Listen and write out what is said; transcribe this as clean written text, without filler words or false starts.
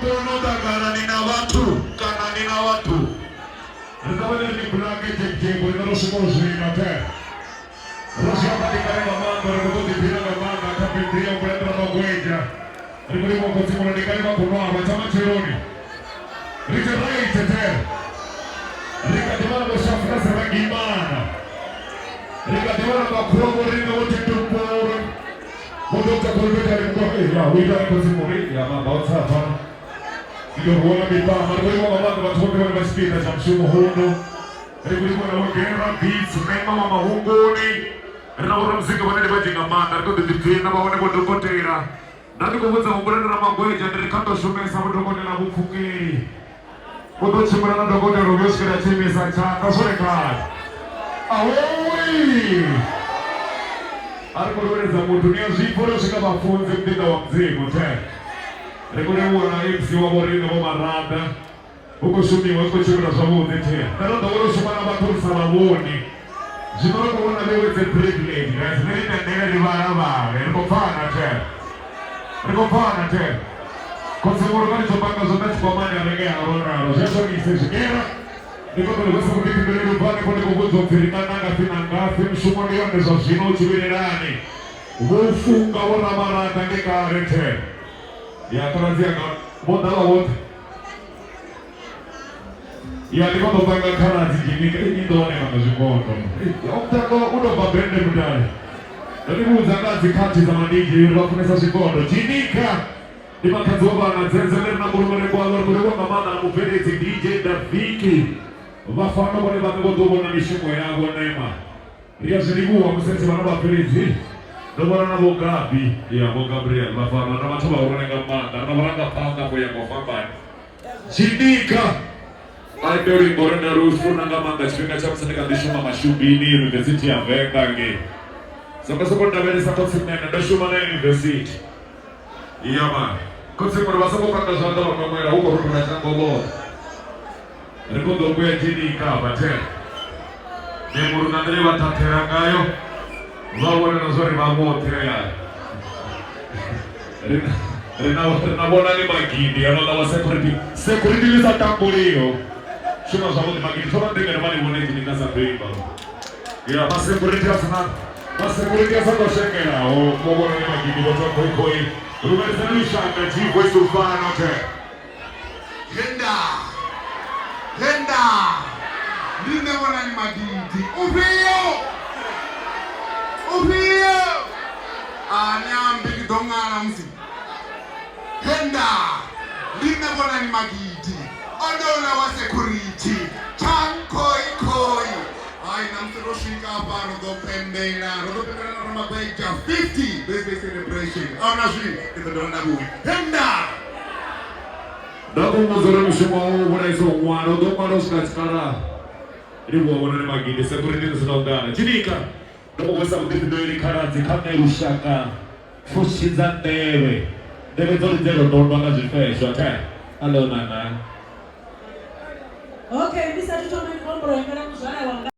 kone u ṱangana ni na vhathu kana ni na vhathu. Ri ṱavhanye ri bulake dzhekujeko ri ro swika u zwino the. Ro zwi amba ndi kale nga maanḓa ri khou ḓo ḓiphina nga maanḓa kha bindi ya Mbulandela Magweja. Ri khou livhuwa khotsi muno ndi kale vha khou nwavha tsha matsheloni. Ri tshe right the. Ri kha ḓi vha na vho Shafrasa Ragimana. Ri kha ḓi vha na makhuwa vho riṋe vho Thetoporo. Vho Dr. Kolobetha ri khou ya hu itani khotsi muri ya mamba o tsa fhano. Ndi ḓo vhona mipama ri khou livhuwa nga maanḓa vhathu vhoṱhe vhane vha tshipiḓa tsha mushumo huno. Ri khou livhuwa na vho Gera Beats, Mema wa Mahunguni. Ri na vhoramuzika vhane ndi vhanzhi nga maanḓa ri khou ḓi ḓiphina vha hone vho dokotela. Nda ndi khou vhudza humbulani Ramagweja ndi ri kha ḓo shumesa vho dokotela vhupfukeli. U ḓo tshimbila na dokotela u vhuya u swikela tshi imisa tshanḓa zwone kale. Ahowi! A ri khou tovheledza muthu ni a zwi pfa uri u swika vhafunzi muḓinḓa wa Mudzimu the. Ri khou livhuwa na MC wa vho riṋe Vho Marada. Hu khou shumiwa zwi khou tshimbila zwavhuḓi the. Nṋe ndo ḓowela u shuma na vhathu ri sa vha vhoni. Zwino ri khou vhona vheiwe it's a privilege guys. Ni ri tendele ri vhalavhale. Ri khou pfana the. Ri khou pfana the. Khotsi muhulu vha ri tsho panga zwanḓa tshikwamani a renge halwa ralo. Zwi a shonisa hezwi. Ngera ndi khou tou ri vha sa vhuḓifhinduleli u bva hanefho ndi khou vhudzwa upfi ri nga nanga fhi na ngafhi. Mushumo ndi yone zwa zwino u tshivhilelani. Vho funga vho Ramaraga ndi kale the. Ya khaladzi anga vho ḓa vha vhoṱhe. Ya ndi khou ḓo panga khaladzi Jinika i ḓo wane nga zwikondo. Mutambo u tou bva bende mutale. Ndo ni vhudza nga dzikhathi dza ma-DJ uri vha funesa zwikondo. Jinika ndi makhadzi wa vhana dzedze ḽi re na kulumele kwavho ri khou livhuwa nga maanḓa na mubveledzi DJ Daviki. Vha fano vhone vhaṋe vho ḓo vhona mishumo yavho nema. Ri a zwi livhuwa musi ri tshi vha na vhabveledzi. Ndo vhona na Vho Gabi, ya Vho Gabriel vha fano na vhathu vhahulwane nga maanḓa. Ri na vharangaphanḓa vho ya nga u fhambana. Tshinika a ite luimbo lwe nda lu funa nga maanḓa tshifhinga tsha musi ndi kha ḓi shuma mashubini yunivesithi ya Venḓa ngei. Songo soko ndavhelesa khotsi nṋe ndo shuma na yunivesithi. Ya man. Khotsi muri vha songo panga zwanḓa vha mwemwela hu khou rothola shango ḽoṱhe. Ri khou ḓo kuya Tshinika hafha the. Nemuru nga nḓila ye vha thathela ngayo vha vhona na zwori vha vhoṱhe hayani. Ri ri na ri na vhonani magidi hanoḽa wa security security ḽi sa tambuliho. Shuma zwavhuḓi magidi thoma nḓi ngeno vha ni vhone Tshinika sa ḓo imba. Ya ma security a sina ma security a sa khou shengelaho vho vhonani magidi vho thoma khoi khoi. Lumelisani lushaka G voice u fana the. Henda! Henda! Ndi nṋe Vhonani Magidi. Ufhio? Ufhio? A ni ambi ndi ḓo ṅala musi. Henda! Ndi nṋe Vhonani Magidi. Onouḽa wa security. Tshankhoi khoi. Hai ṋamusi ro swika afha ro ḓo pembela. Ro ḓo pembela na Ramagweja 50 birthday celebration. Ahuna zwiṅwe ndi ḓo dovha nda vhuya. Henda! Nda khou muvhudza uri mushumo wawe wo vhulaisa u ṅwala, u ḓo ṅwala u swika tshikhala. Livhuwa vhonani Magidi, security ndi sina u ḓala. Tshinika, ndo mu hwesa vhuḓifhinduleli khaladzi kha nṋe lushaka pfushi dza nḓevhe. Nḓevhe dzo lidzelwa ndondwa nga zwifheshwa. The. Hello nana. Okay, ndi sathu thoma ndi khou humbula u imbela muzwala wanga.